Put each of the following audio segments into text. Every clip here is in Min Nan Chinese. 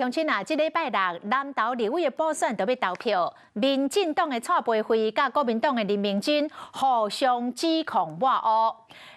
鄉親啊，這禮拜六南投立委的補選就欲投票，民進黨的蔡培慧佮國民黨的林明溱互相指控抹烏。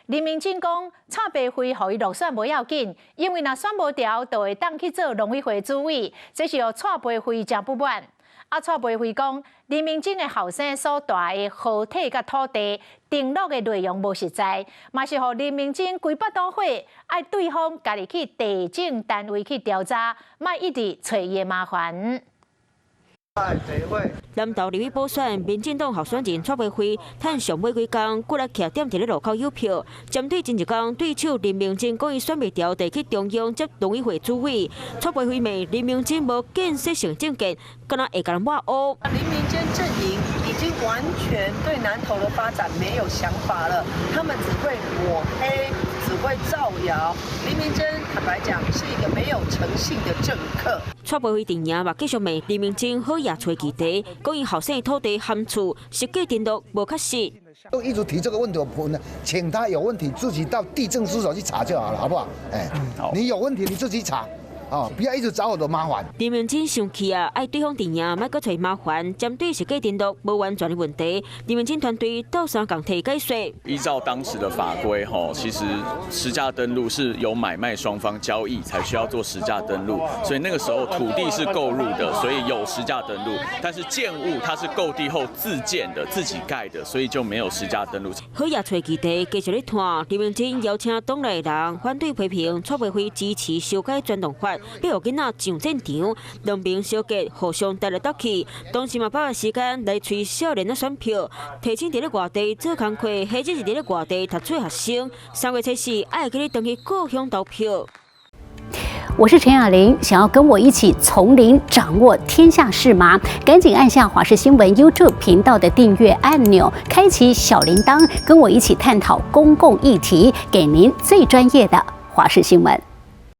林明溱講蔡培慧予伊落選無要緊，因為若選無著，就會當去做農委會主委，這是予蔡培慧誠不滿。啊，蔡培慧講林明溱的後生所蹛的河體佮土地登錄的內容無實在，嘛是予林明溱規腹肚火，愛對方家己去地政單位去調查，莫一直揣伊的麻煩。南投立委補選，民進黨候選人蔡培慧，趁上尾幾工，過來徛點佇咧路口誘票。針對前一工對手林明溱講伊選袂著，就去中央接農委會主委。蔡培慧罵林明溱無建設性政見，敢若會共人抹烏。林明溱陣營已經完全對南投的發展沒有想法了，他們只會抹黑，只會造謠。林明溱坦白講是一個沒有誠信的政客。蔡培慧陣營嘛繼續罵林明溱好額揣議題，講伊後生土地含厝實價登錄無確實。都一直提這個問題，我呢，請他有問題自己到地政事所去查就好了，好不好？哎，你有問題你自己查。哦，不要一直找我的麻煩。林明溱生氣啊，愛對方陣營莫閣揣麻煩，針對實價登錄無完全的問題，林明溱團隊鬥相共提解說。依照當時的法規，吼，其實實價登錄是由買賣雙方交易才需要做實價登錄，所以那個時候土地是購入的，所以有實價登錄。但是建物它是購地後自建的，自己蓋的，所以就沒有實價登錄。好額揣議題，繼續咧拖。林明溱邀請黨內人反對批評蔡培慧支持修改全農法。欲予囡仔上戰場，兩邊相隔互相鬥來鬥去，同時嘛把握時間來催少年仔選票，提醒佇咧外地做工課，或者是佇咧外地讀書學生，3月初四愛記咧轉去故鄉投票。我是陳雅玲，想要跟我一起從零掌握天下事嗎？趕緊按下華視新聞 YouTube 頻道的訂閱按鈕，開啟小鈴鐺，跟我一起探討公共議題，給您最專業的華視新聞。